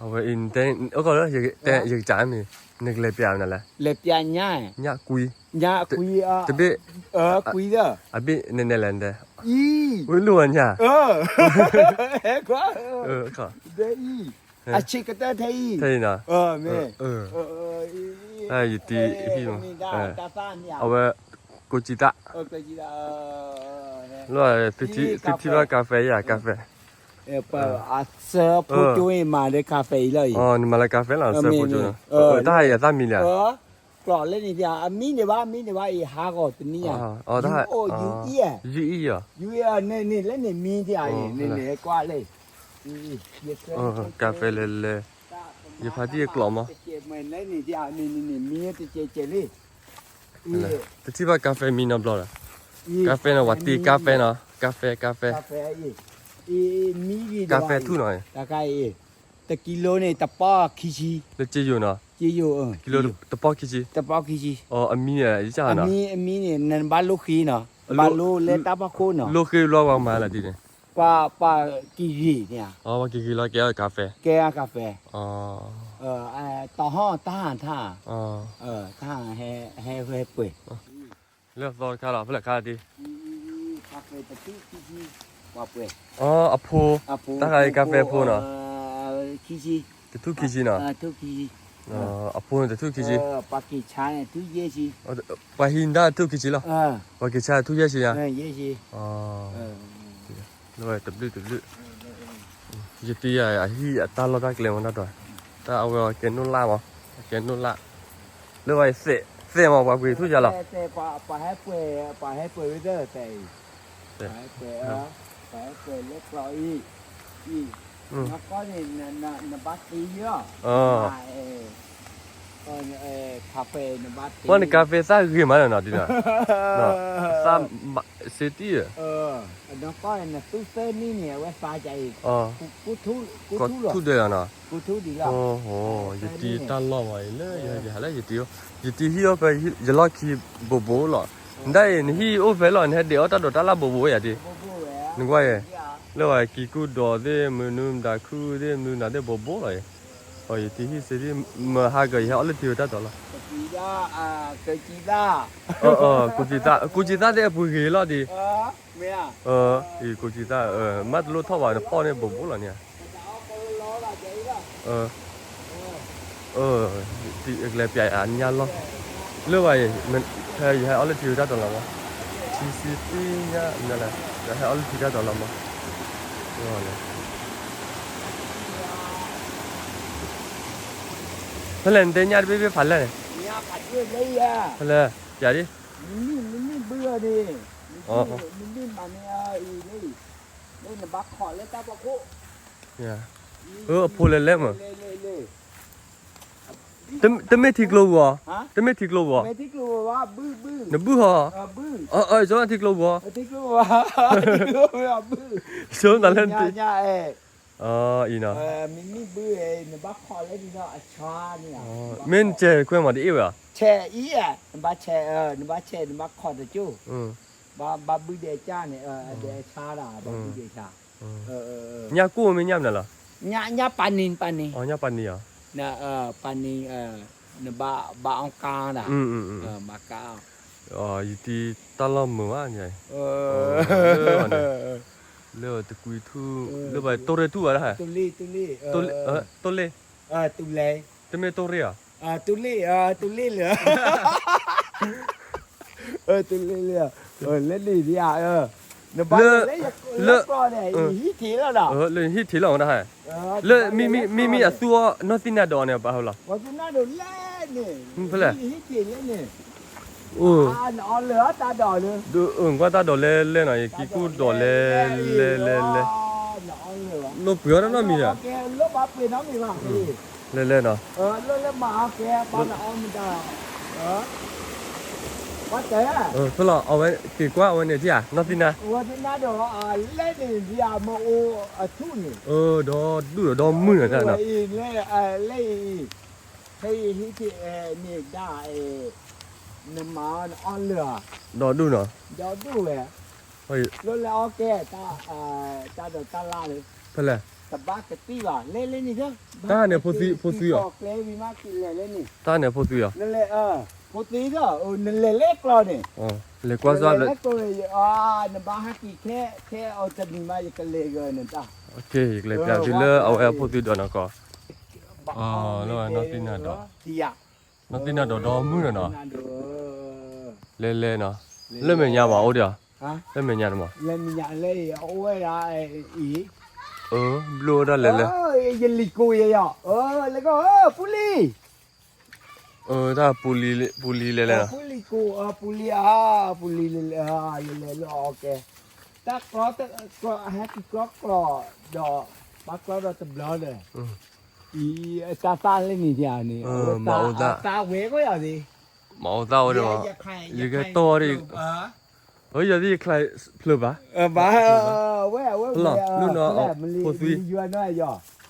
အဝဲအံၤ နတဲ အိၣ်ကီးလၢ ယကစၢ်မ့ၢ် နကလဲၤပျးနၤလဲၣ်, လဲၤပျးညၣ်, ညၣ်ကွံ, ညၣ်ကွံ, တဘ့ၣ်, ကွံ, အဘ့ၣ်နဲနဲလဲၣ်နတဲ, ဝဲလိၣ်ဝဲညၣ်, ဟဲကွၢ်, အဆံးကတၢၢ်ထဲအံၤ, ထဲအံၤနီၤ, မ့ၢ်, ယတံၤဟံၣ်မး, အဝဲ, ကိးကံသၣ်, လၢ, သုထံၣ်ဘၣ်ကါဖဲယၤ ကါဖဲ, အဆၢဖိကၠိအံၤမၤလၢကါဖဲအံၤလီၤအံၤ, နမၤလၢကါဖဲလီၤ အဆၢဖိကၠိ, တၢ်ဟးယၤသၣ်မံၤလံဧါ, ကျိးလၢန့ၣ်ဧါ, အမံန့ၣ်ဘၣ် အမံန့ၣ်ဘၣ်အံၤ ဟးဂီၤတနံၤဧါ, ယူအံၤဧါ, ယူအံၤဧါ, န့ၣ်လၢန့ၣ်မံဧါ, န့ၣ်န့ၣ်ကွၢ်လၢ, ကါဖဲလဲၤလဲၤ, ယဖးတံၢ်အကျိးမး, လၢန့ၣ်ဧါ, န့ၣ်န့ၣ်မံတကဲးကဲးလံ တထံၣ်ဘၣ်ကါဖဲမံနီတဘျီဒီး, ကါဖဲနီၤ ပှၤတ့ကါဖဲနီၤ ကါဖဲ ကါဖဲ, ကါဖဲထူၣ်နီၤ, တကံလိန့ၣ် တပီၢ်ခံဆံ, လၢက့ယိၤနီၤ, က့ယိၤ, တပီၢ်ခံဆံ, တပီၢ်ခံဆံ, အမံန့ၣ်, အမံန့ၣ် နဘၣ်လိၣ်ဃ့နီၤ, ဘၣ်လိၣ်လၢတၢ်ဖီခိၣ်နီၤ, လိၣ်ဃ့ဘျီပှၤမၤလၢဒ်န့ၣ်, ပှၤက့ၤဂ့ၤန့ၣ်, ပှၤက့ၤဂ့ၤလီၤကဲအီၣ်ကါဖဲ, ကဲအီၣ်ကါဖဲ, တဟီၣ်တၢ်ဟးထါ, တၢ်ဟးဟဲပှဲၤ လၢအသီတခါလီၤ ဖဲလဲၣ်ခါဒ်, အဖိ, တၢ်ဃးအံၤကါဖဲဖိနီၤ, တထူၣ်ခံဆံနီၤ, အဖိန့ၣ်တထူၣ်ခံဆံ, ပှၤဟံးနၤတထူၣ်ခံဆံလီၤ, ပှၤက့ၤဆါတထူၣ်ယဲၢ်ဆံဧါ, လၢတဘျုးတဘျုး, ယတံၤယၤအဟံၣ်အတၢ်လီၢ်တၢ်ကျဲမးတၢ်တီ, တၢ်အဝဲအကဲနိၣ်လၢ်မး, အကဲနိၣ်လၢ်, လၢဝဲသဲးမး ပှၤပှ့ၤထူၣ်ယၤလီၤ, ပှၤဟဲပှဲၤ, ပှၤဟဲပှဲၤဝဲသဲးအံၤ, ပှၤဟဲပှဲၤ, ပှၤဟဲပှဲၤလၢကျိးအံၤ, အံၤ, နကီၢ်န့ၣ်, နဘၣ်သ့လီၤ, ခါဖဲနဘၣ်သ့, ပှၤန့ၣ်ကါဖဲသၣ်ဂ့ၤမးနီၤဒ်နီၤ, သၣ်, စ့တံၢ်ဧါ, နကီၢ်န့ၣ် နသူသၢနံၣ်န့ၣ် အဝဲသါကၢအံၤ, ထူၣ်ဒၢလီၤနီၤ, ယတံၤတၢ်လီၢ်ဝဲအံၤလၢယဟဲက့ၤဟးလၢယတံၤ, ယတံၤဟံၣ်အိၣ်ဖဲ, ယလီၢ်ခံဘိးဘိးလီၤ, နဒၣ်အံၤ နဟံၣ်အိၣ်ဖဲလီၤ နဟဲဒဲးအီၣ်တၢ်ဒိးတၢ်လၢ်ဘိးဘိးယၤဒ်, နကွၢ်ယဲ, လၢပှၤကံၤကူၣ်ဒိးသ့ၣ် မုၢ်နုၤမတၤခူၣ်သ့ၣ် မနုၤနၤသ့ၣ်ဘိးဘိးလီၤအံၤ, ယတံၤဟံၣ်စ့တံၢ် မၤဟးကၢၤ ယဟဲအီၣ်လၢထံဝဲတၢ်ဒိးလီၤ, ကူစံသၣ်, ကူစံသၣ်သ့ၣ်အပှ့ၤဂ့ၤလီၤဒ်, ကူစံသၣ်, မ့ၢ်တလိၣ်ထီၣ်ဘၣ် နပီၢ်န့ၣ်ဘိးဘိးလီၤန့ၣ်ဧါ လဲၤပျးအညၣ်လီၢ်, လၢပှၤအံၤ, ဖဲယဟဲအီၣ်လၢထံဝဲတၢ်ဒိးလီၤမး, ထံဆံသ့ၣ်ညါ, ယဟဲအီၣ်လၢထံတၢ်ဒိးလီၤမး, ဖဲလဲၣ်နတဲညၣ်တဘ့ၣ်ဘ့ၣ်ဖးလဲၣ်န့ၣ်, ဖဲလဲၣ်, ပျးဒ်, အဖိလဲၤလဲၣ်မး တမ့ၢ်ထံကျိပူၤအီၤ, တမ့ၢ်ထံကျိပူၤအီၤ, နဘုၣ်ဟီ, အၢ ယဆိကမိၣ်ထံကျိပူၤအီၤ, ယဆိကမိၣ်တၢ်လၢ, အံၤနီၤ, မ့ၢ်နစဲးခွဲးမးတအ့ၣ်ဝဲအီၤ, နဘၣ်ဆဲး, နဘၣ်ဆဲး, နဘၣ်ဆဲး, နဘၣ်ခီၣ်တကၠိၢ်, ဘၣ်ဘုဒဲးကၢ်န့ၣ်, ဒဲးဆါဒၣ်, ဘၣ်ဘုဒဲးဆါ, ညၣ်ကိၢ်မ့ၢ်ညၣ်မနုၤလီၤ, ညၣ်ပာ်နံၤ, ပာ်နံၤ, ညၣ်ပာ်နံၤအီၤ, ပာ်နံၤ, နဘၣ်အီၣ်ကါဒၣ်, ဘၣ်ကါအီၣ်, ယတံၤတၢ်လီၢ်မုာ်ဘၣ်န့ၣ်, လၢတကွံထူၣ်, လၢပှၤတိၢ်ရဲၣ်ထူၣ်ဘၣ်ဒၣ်, တိၢ်လ့ၣ်, တမ့ၢ်တိၢ်ရဲၣ်ဧါ, တိၢ်လ့ၣ်, တိၢ်လ့ၣ်လၢ, တိၢ်လ့ၣ်လၢ, လၢန့ၣ်ဒ်ဧါ, နဘၣ်လၢ, လၢကျီန့ၣ် ဟံၣ်ထံးလီၤဒီး, လၢဟံၣ်ထံးလီၤမတၤဟဲ, လၢမ့မ့ၢ်အသူအီၤ နီၢ်သံနါဒိးန့ၣ် ပာ်ဟဲလီၤ, ဖဲလဲၣ်, နအီၣ်လၢတၢ်ဒိးလၢ, ကွၢ်တၢ်ဒိးလဲလဲနီၤ ယကံကူၣ်ဒိးလဲလဲလဲလဲ, လိၣ်ပှ့ၤအီၣ်တၢ်နီတမံၤဒီး, လဲလဲနီၤ, ဖဲလီၤ အဝဲက့ၤကွၢ်အဝဲန့ၣ်ထံၣ်ဧါ နီၢ်သံနါ, ဒီဒူၣ်ဒီးဒီမုၢ်နီၤ, ဒီဒူၣ်နီၤ, ဖဲလဲၣ်, ဘၣ်ကသံၣ်ဘၣ် လဲၤလဲၤန့ၣ်, တၢ်န့ၣ်ဖိသွံ, ဖိသွံအီၤ, ကျဲဝံၤမးကလဲၤလဲၤန့ၣ်, တၢ်န့ၣ်ဖိသွံအီၤ, ဖိသွံဒီး နလဲၤလဲၤကျီန့ၣ်, လဲၤကွၢ်စၢ်လၢ နဘၣ်ဟဲက့ၤခဲ, ခဲအီၤတနံၤမး ယကလဲၤဂၢၢ်နတၢ်, ယကလဲၤပျးသုလၢအဝဲအဖိသွံဒီးနီၢ်ကီၢ်, လၢနီၢ်သံနၢ်ဒီး, နီၢ်သံနၢ်ဒီးဒီမုၢ်နီၤနီၤ, လဲၤလဲၤနီၤ, လၢမဲာ်ညါမးအိၣ်ဒီး, လၢမဲာ်ညါန့ၣ်မး, လၢမဲာ်ညါလၢအံၤအအိၣ်ဝဲဒၣ်အံၤ, ဘျိၣ်ဝဲဒၣ်လဲၤလဲၤ, ယလံၤကိးယဲယီၤ, လၢကီၢ် ပူလံၤ တၢ်ပူလံၤလဲၤလဲၤနီၤ, ပူလံၤကိး, ပူလံၤဧါ, ပူလံၤလဲၤလဲၤ, ယလဲၤလၢအီၤကဲ, တၢ်ကျီ, ဟဲက့ၤကျီကျီဒီး, ဘၣ်ကျီဒီးတဘျီဒီး, အံၤ, တၢ်သၣ်လၢန့ၣ်ဒ်န့ၣ်, တၢ်ဝဲကီယၤသ့ၣ်, မၤအိၣ်သၣ်ဝဲဒီး, ယကဲတီၢ်ဒ်, ယၤသ့ၣ်ယချါဖျၢၣ်ဘၣ်, ဘၣ်, ဝဲအဝဲ, ဖိသွံ,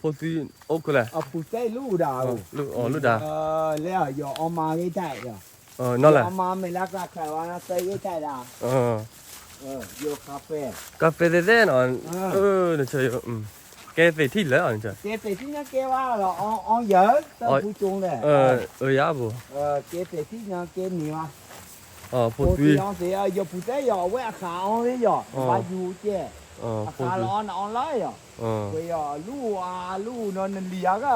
ဖိသွံ, အိၣ်ခဲလၢာ်, အပူၤသဲလၢဒၣ်, လၢဒၣ်, လၢယအီမါဂ့ၢ်တၢ်, နီၤလဲၣ်, အီမါမ့ၢ်လၢကျါချၢဝဲသဲဂ့ၢ်တၢ်ဒၣ်, ယိၤကါဖဲ, ကါဖဲသဲသဲနီၤ, နဆၢ, ကဲသ့ၣ်ထံၣ်လၢ, ကဲသ့ၣ်ထံၣ်န့ၣ်ကဲဝဲဒီး, အီယၤ, တၢ်ဖူကၠိလဲၣ်, အယၤဘိ, ကဲသ့ၣ်ထံၣ်န့ၣ်ကဲန့ၣ်ဝဲ, ဖိသွံ, ယပူၤသဲယီၤ အဝဲအဃးအီၤသ့ယီၤ, ဘၣ်ယူၤကဲ, အဃးလီၤအီၤန့ၣ်အီၤလီၤယီၤ, ဝဲယီၤလူၤအါလူၤနီၤ နလံၤအါဂၤ,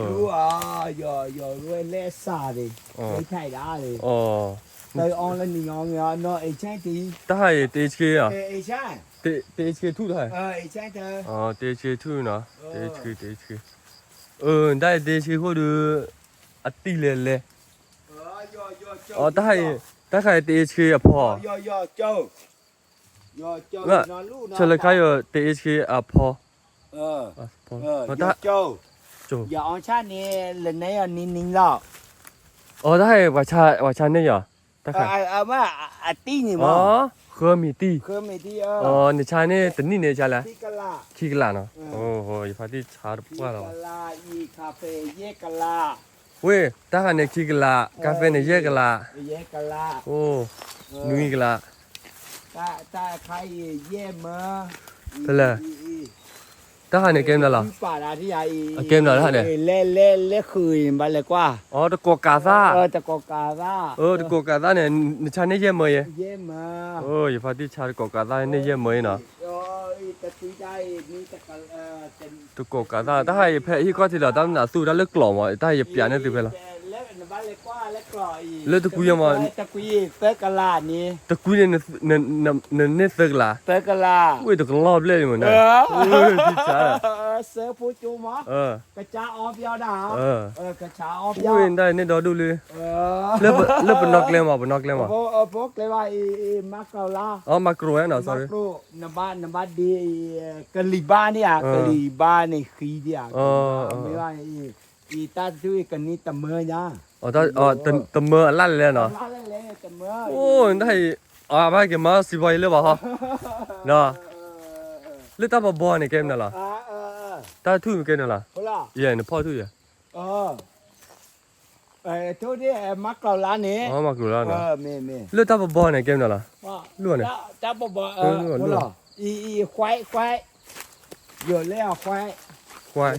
လူၤအါ, ယီၤယီၤဝဲလဲၤစၢ်သ့ၣ်, လဲၤထဲဒၣ်သ့ၣ်, တၢ်အီၤလၢနံၤအီၤ, တၢ်ဟးအံၤ တ့ဆှ့, တ့ဆှ့ထူၣ်တၢ်, တ့ဆှ့ထူၣ်နီၤ, တ့ဆှ့, တ့ဆှ့, တ့ဆှ့, တၢ်အံၤတ့ဆှ့ဃိဒီး, အတံၢ်လဲၤလဲၤ, တၢ်ဟးအံၤ, တၢ်ခါအံၤတ့ဆှ့အဖီ ဆၢလၢခါယိၤ တ့ဆှ့အဖီ, ယအီၣ်ဆၣ်န့ၣ် လၢနဲယီၤနံၤနံၤလီၤ, အတၢ်ဟဲ ပှၤဆါန့ၢ်ယီၤ, အတံၢ်န့ၣ်မး, ဃၢမံၤတံၢ်, နဆါန့ၢ်တနံၣ်န့ၣ်ဆါလဲၣ်, ခံကလးနီၤ, ယဖါတံၢ်ဆါတပှၢ်လီၤ, ဝ့ၢ် တၢ်ခါန့ၣ်ခံကလး, ကါဖဲန့ၣ်ယဲၢ်ကလး, အိၣ်, နွံကလး, ဖဲလဲၣ်, တၢ်ခါန့ၣ်ကဲမနုၤလီၤ, အကဲမနုၤတၢ်န့ၣ်, လဲၤလဲၤလဲၤဃုာ်ဘၣ်လဲၤကွၢ်, အတကိးကးသၣ်, တကိးကးသၣ်, တကိးကးသၣ်န့ၣ် နဆါန့ၢ်ယဲၢ်မၢယဲ, ယဖါတံၢ်ဆါတကိးကးသၣ်န့ၢ်ယဲၢ်မၢယဲနီၤ, တကိးကးသၣ်, တၢ်ခါအံၤဖဲဟံၣ်ခီၣ်ထံးလီၤ, တၢ်မနုၤသူတၢ်လၢကျိးမး, တၢ်ယပျးန့ၢ်သုဖဲလီၤ, လၢတကွံယမး, တကွံန့ၣ်, နန့ၢ်သၢကလး, ဝ့ၢ်တကလီၢ်ဘျဲၣ်န့ၣ်မး, ဝ့ၢ်, ကစၢ်အီပျီဒၣ်, ဝ့ၢ်ဒၣ်န့ၣ်ဒီဒူၣ်လံ, လၢပနီၣ်ကျဲမး, ပနီၣ်ကျဲမး, အမၤကြိးဝဲနီၤ, နဘၣ်ဒ့, ကလံၤဘါန့ၣ်ဧါ, ကလံၤဘါန့ၣ်ဃံဒံးဧါ, မ့ၢ်ဘၣ်, အံၤတၢ်တထူၣ်အံၤကနံၤတမၢညါ, တမၢအလၣ်လဲၣ်လဲၣ်နီၤ, အိၣ်တၢ်အံၤ, အဘၣ်က့ၤမၤစံးဘီယလၢဘၣ်ဟီ, လၢတၢ်ပဘီန့ၣ်ကဲမနုၤလီၤ, တၢ်ထူၣ်မ့ၢ်ကဲမနုၤလီၤ, ယဲၢ်နဖီၣ်ထူၣ်ယဲၢ် ထိၣ်ဒ့ၣ်မၤကြိးလါန့ၣ်, မၤကြိးလါန့ၣ်, လၢတၢ်ပဘီန့ၣ်ကဲမနုၤလီၤ, လၢန့ၣ်, တၢ်ပဘီ, အံၤ, အံၤ, ယိၤလဲၣ်အဃွဲး, ဃွဲး,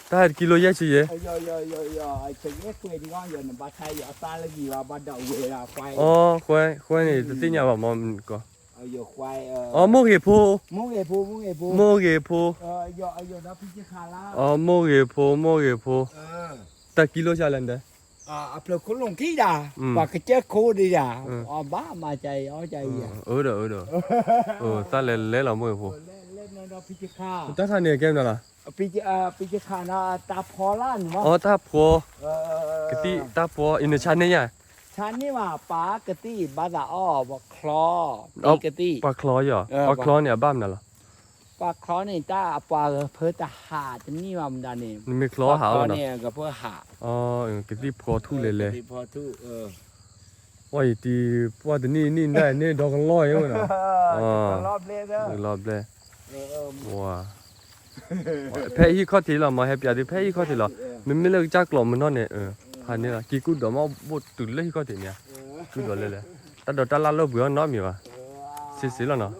တၢ်ဟဲတကံလိယဲၢ်ဆံယဲၢ်, အီ, ဃွဲး, ဃွဲးန့ၣ် တသ့ၣ်ညါဘၣ်မ့ၢ်ကီး, အီ, မိၢ်ဂ့ၤဖိ, မိၢ်ဂ့ၤဖိ, အီ, မိၢ်ဂ့ၤဖိ, မိၢ်ဂ့ၤဖိ, တၢ်ကံလိဆါလဲၣ်န့ၣ် အဖျၢၣ်ခိၣ်လိာ်ခံဒၣ်, ပှၤကစၢၢ်ခိၣ်ဒံးဒၣ်, အဘၣ်မၤကအံၤအီကအံၤ, အၢဒီးအၢဒီး, သးလဲၤလဲၤလီၤမိၢ်ဖိ, တၢ်ခါန့ၣ်ကဲမနုၤလီၤ, ပံကခးနီၤ, တၢ်ဖီလၢန့ၣ်မး, အီတၢ်ဖီ, ကသံၣ်တၢ်ဖီအံၤနဆါန့ၢ်ယၤ, ဆါန့ၢ်ဘၣ်ပှၤကသံၣ်ဘၣ်သးအီၣ်ပှၤချီ, ပှၤချီယီၤ, ပှၤချီန့ၣ်အဘၣ်မနုၤလီၤ ပှၤချီန့ၣ် တၢ်အပှၤဂၤဖၢတဟးတနံၣ်ဘၣ်မတၤန့ၣ်, နမ့ၢ်ချီဟးဝဲနီၤ, ကသံၣ်ဖီထူၣ်လဲၤလဲၤ, ပှၤယတံၤပှၢ်တနံၣ်နံၣ်ဒၣ်န့ၣ်ဒီကလီၢ်အံၤဝဲနီၤ, လီၢ်ဘျဲၣ်, ဖဲဟံၣ်ခီၣ်ထံးလီၤ မၤဟဲပၠးသု ဖဲဟံၣ်ခီၣ်ထံးလီၤ, မ့မ့ၢ်လၢကစၢ်ကျိးမနီၣ်န့ၣ်, ဖးန့ၢ်လီၤ က့ၤကူၣ်ဒီးမ့ၢ်ဘိၣ်တုၤလၢဟံၣ်ခီၣ်ထံးန့ၣ်, ကူၣ်ဒီးလဲၤလဲၤ, တၢ်ဒိးတၢ်လၢ်လၢပှဲၤအီၤနီတမံၤဘၣ်, စ့စ့လီၤနီၤ.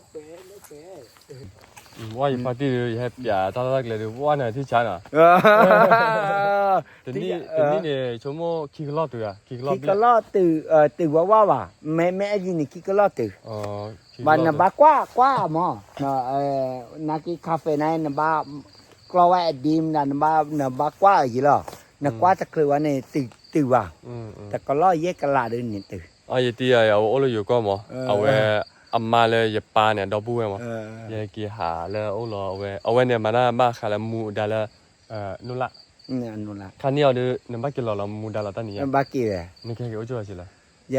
ဝါယဖါတံၢ်ဒီး ယဟဲပျးတၢ်လီၢ်တၢ်ကျဲဒီး ဝါန့ၣ်ထံၣ်ဆါနီၤ, တနံၣ်န့ၣ် ဆိကမိၣ်ခံကလီၢ်တုၤဧါ, ခံကလီၢ်ဘျဲၣ်, ခံကလီၢ်တုၤဝဲဝါဘၣ်, မ့မ့ၢ်အဲၣ်ဒ်န့ၣ် ခံကလီၢ်တုၤ, ဘၣ်နဘၣ်ကွၢ်ကွၢ်မး, နာ်က့ cafe န့ၣ် နဘၣ်ကျီဝဲအဒံမနုၤ နဘၣ်နဘၣ်ကွၢ်အယံၤလီၤ, နကွၢ်တချုးဝဲန့ၣ် တုၤဘၣ်, တကလီၢ်ယဲၢ်ကလးဒီးန့ၣ်တုၤ, ယတံၤယၤ အဝဲအိၣ်လၢယိၤကီၢ်မး, အဝဲ အမါလၢယပၢ်န့ၣ် အဒီပုၢ်ဝဲၢ်မး, ယဟဲက့ၤဟးလၢအအိၣ်လီၤ, အဝဲ အဝဲန့ၣ် မၤတၢ်ဘၣ်ဃးလၢမူဒါလၢ နိၣ်လၢ်, ခါန့ၢ်အီၤဒီး နဘၣ်က့ၤလီၤလီၤ မူဒါလီၤတၢ်နံၤညါ, နကဟဲက့ၤအိၣ်ကၠိအီၤက့ၤလီၤ, ယ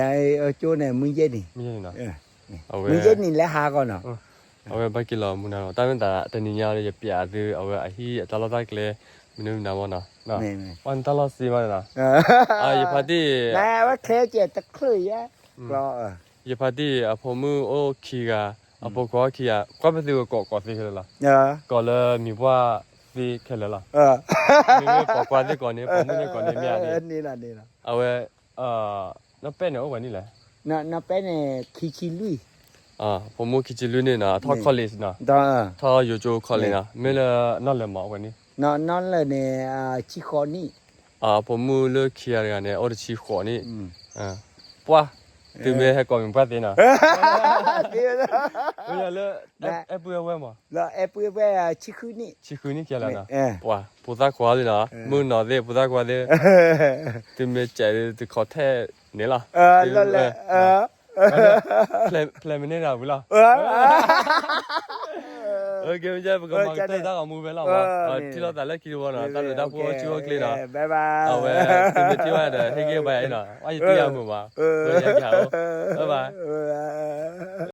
ကၠိန့ၣ် မုၢ်ယဲၢ်နံၤ, မုၢ်ယဲၢ်နံၤလၢဟါဂီၢ်နီၤ, အဝဲဘၣ်က့ၤလီၤမူဒါလီၤ တၢ်မ့ၢ်သးတနံၤညါဒီး ယပျးသု အဝဲအဟံၣ်အတၢ်လီၢ်တၢ်ကျဲ မနုၤမနုၤမးနီၤ, ဝဲနတၢ်လီၢ်စ့မးနီၤ, ယဖါတံၢ် အဝဲခဲကဲတချုးယဲၢ်, ယဖါတံၢ်အဖိမုၣ်အိၣ်ခံဂၤ, အဖိခွါအိၣ်ခံဂၤ, ကွၢ်ပသ့ၣ်ဝဲကိးကိးသ့ခဲလၢာ်လီၤ, ကိးလၢမံၤပှၢ်သ့ခဲလၢာ်လီၤ, မ့မ့ၢ်ပိာ်ခွါသ့ၣ်ကိးန့ၣ် ပိာ်မုၣ်သ့ၣ်ကိးန့ၣ် မ့ၢ်ဧါန့ၣ်, အဝဲ နီၢ်ပဲၢ်န့ၣ်အိၣ်ပှဲၤနံၣ်လဲၣ်, နီၢ်ပဲၢ်န့ၣ် ခံဆံလွံၢ်, ဖိမုၣ်ခံဆံလွံၢ်န့ၣ်နီၤ ထီၣ် college နီၤ, ထီၣ်ယိၤကၠိ college နီၤ, မ့ၢ်လၢနီၢ်လၢာ်မးအိၣ်ပှဲၤနံၣ်, နီၢ်လၢာ်န့ၣ် ဆံဃိးနံၣ်, ဖိမုၣ်လၢခံဂၤတဂၤန့ၣ် အိၣ်တဆံဃိးနံၣ်, ပှၢ်, သုမ့ၢ်ဟဲကိးမံၤပှၢ်သ့နီၤ, လၢ အဲၣ်ပုၢ်အဲၣ်ဝဲၢ်မး, အဲၣ်ပုၢ်အဲၣ်ဝဲၢ် ဆံဃုနံၣ်, ဆံဃုနံၣ်ခံဂၤလီၤနီၤ, ပှၤ ဖိသၣ်ခွါလံနီၤ, မုၢ်နီၤသ့ၣ် ဖိသၣ်ခွါသ့ၣ်, သုမ့ၢ်စဲးဒီး သု contact န့ၣ်လီၤ, ဖျဲးမန့ၢ်ဒီးဝံၤလီၤ, ပကမၤကတၢၢ်တၢ်ဂီၤမူဖဲလီၤမး, ထံၣ်လိာ်သးလၢခံတဝီနီၤ, တၢ်ဘျုးတၢ်ဖှိၣ်အိၣ်ဆူၣ်အိၣ်ချ့နီၤ, အဝဲ သုမ့ၢ်ထံၣ်ဘၣ်ဒီး ဟ့ၣ်ဂံၢ်ဘါယၤနီၤ, အယတံၤယၤမုာ်မး, ယကဟးအိၣ်, ဘၣ်ဘၣ်